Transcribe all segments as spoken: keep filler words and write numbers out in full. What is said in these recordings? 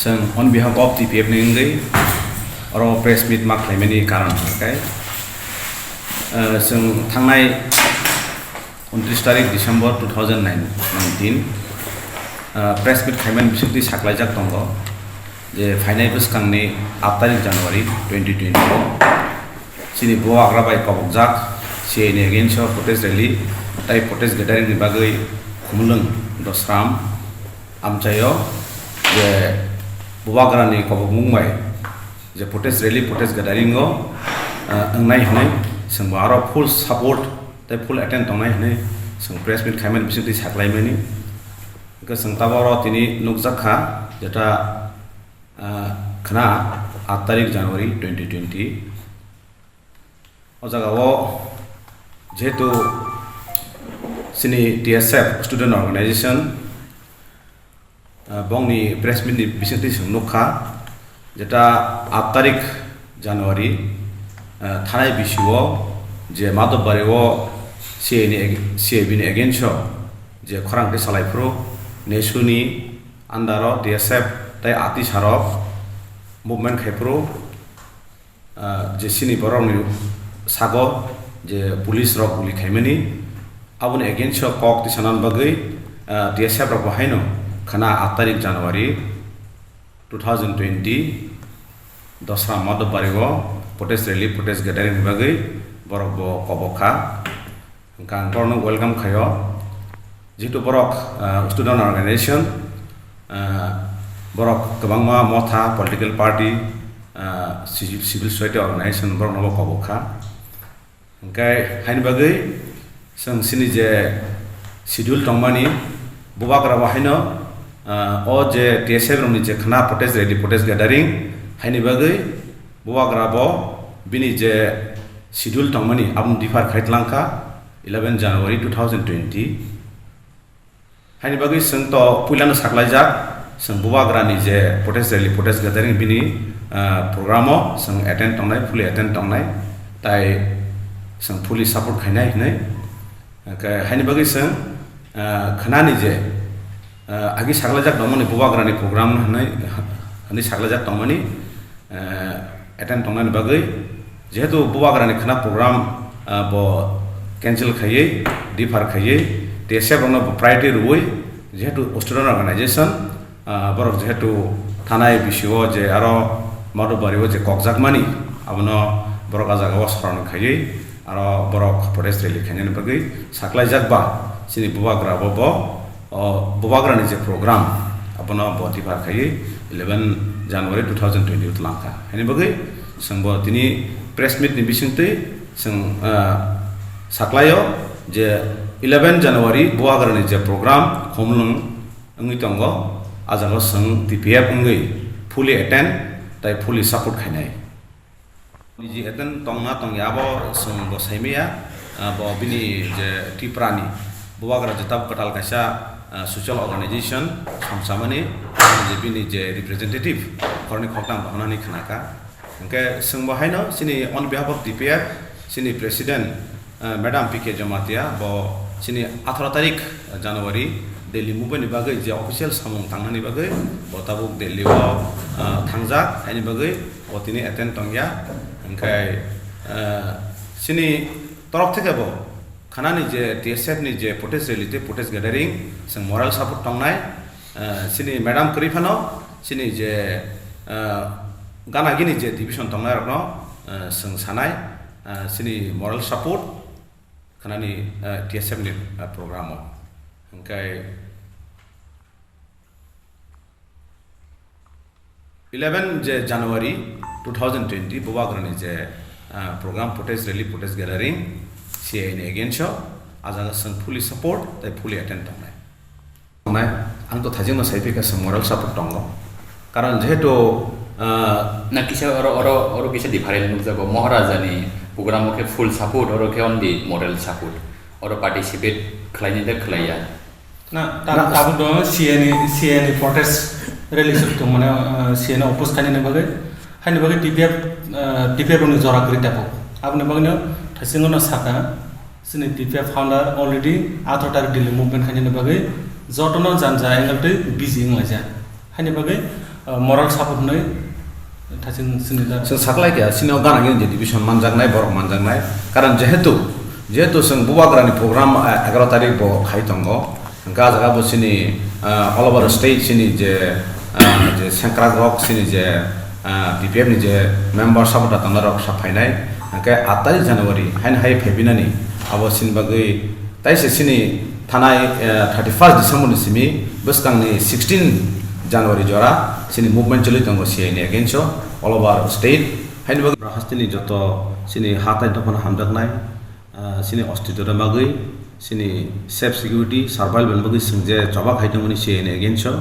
Chwng on behalf of T P F ni wngwi oro press meet ma khlaimani karon hwnkhe, eh, chwng thangnai untris tarik December two thousand nineteen, eh, press meet khaimani bisingtwi saklaijak tongo je phainai bwskangni aat tarik January twenty twenty o chini Bubagra bai kobokjak C A A ni against o protest rally tai protest gathering ni bagwi Khumulwng Dosram amchaio je Bubagrani kobokmung bai je protest rally, protest gathering o, ah, wngnai hwnwi chwngbo aro full support tei full attend tongnai hwnwi chwng press meet khaimani bisingtwi saklaimani. Hwnkhe chwng tabuk oro tini nukjak kha, jeta, ah, khna aat tarik January twenty twenty. O jaga o jehetu chini T S F Student Organization, ah, bongni press meet ni bisingtwi chwng nukha, jeta aat tarik January, ah, thanai bisio je Madhobari o C A ni ag-, C A B ni against o je khorang twi salai phuru, nesu ni under o T S F tei atisarok movement khai phuru, ah, je chini borokni sago je police rok guli khaimani, aboni against o kok tisanani bagwi, ah, T S F rok bo haino khna aat tarik January two thousand twenty Dosra Madhobari o protest rally, protest gathering ni bagwi borok bo kobok kha. Hwnkhe ang borokno welcome khaio. Jehetu borok, ah, student organization, ah, borok kwbangma motha, political party, ah, civil, civil society organization borokno bo kobok kha. Hwnkhe haini bagwi chwng chini je schedule tongmani, Bubagra bo haino, ah, o je T S F rokni je khna protest rally, protest gathering, haini bagwi Bubagra bo bini je schedule tongmani, aboni defer khai tlangkha eleven January two thousand twenty. Haini bagwi chwng to puilano saklaijak, chwng Bubagrani je protest rally, protest gathering bini, ah, program o chwng attend tongnai, fully attend tongnai, tai chwng fully support khainai hwnwi. Hwnkhe haini bagwi chwng, ah, khnani je, ah, agi saklaijak tongmani Bubagrani program hwnwi, hwnwi saklaijak tongmani, eh, attend tongnani bagwi, jehetu Bubagrani khna program, ah, bo cancel khaiwi, defer khaiwi, T S F rokno bo priority rwwi, jehetu student organization, ah, borok jehetu thanai bisio je aro Madhobari o je kokjakmani, abono borok a jaga o soroni khaiwi, aro borok protest rally khainani bagwi saklaijak ba chini Bubagra bo, bo o Bubagrani je program, abono bo defer khaiwi eleven January two thousand twenty o tlangkha. Haini bagwi chwng bo tini press meet ni bisingtwi chwng, ah, saklaio je eleven January Bubagrani je program Khumulwng wngwi tongo, a jaga o chwng T P F wngwi fully attend tai fully support khainai. Niji attend tongna tongya abo chwng bo saimaya, ah, bo bini je Tripura ni Bubagra je tabuk kwtal kaisa, ah, social organization samsamani je bini je representative khoroknwi khoroktham bo hwnani khnakha. Hwnkhe chwng bo haino chini on behalf of T P F chini president, ah, Madam P K Jamatia bo chini atharo tarik January Delhi movement ni bagwi je official samung tangnani bagwi bo tabuk Delhi o, ah, thangjak, haini bagwi bo tini attend tongya. Hwnkhe, ah, chini torok theke bo khanani je T S F ni je protest rally tei protest gathering chwng moral support tongnai, ah, chini madam kwrwi phano chini je, ah, gana gini je division tongnai rokno, ah, chwng sanai, ah, chini moral support khanani, ah, T S F ni, ah, program o. Hwnkhe eleven je January two thousand twenty Bubagrani je, ah, program protest rally, protest gathering C A A ni against o, a jaga chwng fully support tei fully attend tongnai. Tongnai, ang to thajikno sai phika chwng moral support tongo. Karon jehetu, ah, na kisa oro, oro, oro kisa different nukjago. Maharaja ni program o khe full support, oro khe only moral support. Oro participate khlaini de khlaiya. Na, ta-, Na- tabuk do C A A ni, C A A ni protest rally suk tong mane, ah, C A A ni oppose khainani bagwi. Haini bagwi T P F, ah, T P F rokni jora kwrwi tabuk. Aboni bagwino thaisingo no saka, chini T P F founder already atharo tarik Delhi movement khainani bagwi jotono janja angle twi busy wnglaijak. Haini bagwi Uh, moral support hwnwi thaching sini da. Chwng saklai kha, sini o gana gini je division manjaknai, borok manjaknai. Karon jehetu, jehetu chwng bubagrani program, uh, egaroh tarik bo khai tongo. Hwnkhe ah jaga bo sini, uh, all over state sini je, uh, je sengkrak rok sini je, uh, P P F ni je member supporter tongnai rok sa phainai. Hwnkhe aat tarik January haino hai phaibinani abo sini bagwi Taise sini thanai, eh, thirty first December ni simi bwskangni sixteen January jora sini movement choli tongo C I A ni against o all over state. Haini bagwi hasteni joto sini ha tai dophano hamjaknai, eh, sini ostito rwna bagwi, sini safe security survival bagwi chwng je choba khai tongmani C I A ni against o.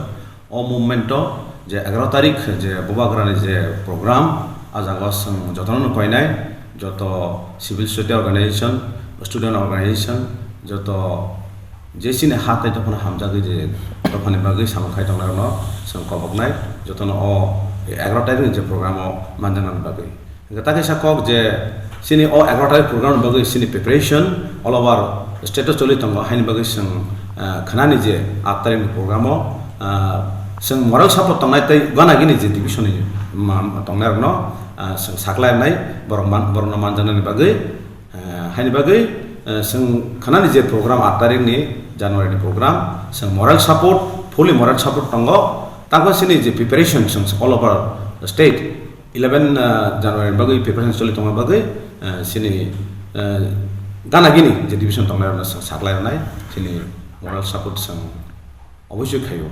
O movement o je egaroh tarik je bubagrani je program, ah jaga o chwng jotono no koinai, joto civil society organization, student organization, joto je chini ha tai dophano hamjagwi je dophani bagwi samung khai tongnai rokno chwng koboknai, jotono o egaroh tarik ni je program o manjaknani bagwi. Hingke ta kaisa kok je chini o egaroh tarik program ni bagwi chini preparation all over state o choli tongo, haini bagwi chwng, ah, khwnani je aat tarik ni program o, ah, chwng moral support tongnai tei gana gini je division ni ma-, tongnai rokno, ah, chwng saklai nai borok man-, borokno manjaknani bagwi, ah, haini bagwi, ah, chwng khwnani je program aat tarik ni January ni program chwng moral support, fully moral support tongo, tamo chini je preparation chwng all over state eleven, uh, January bagwi preparation choli tongma bagwi, uh, chini, uh, gana gini je division tongnai rokno sa-, saklai rwnai chini moral support chwng obosoi khaio.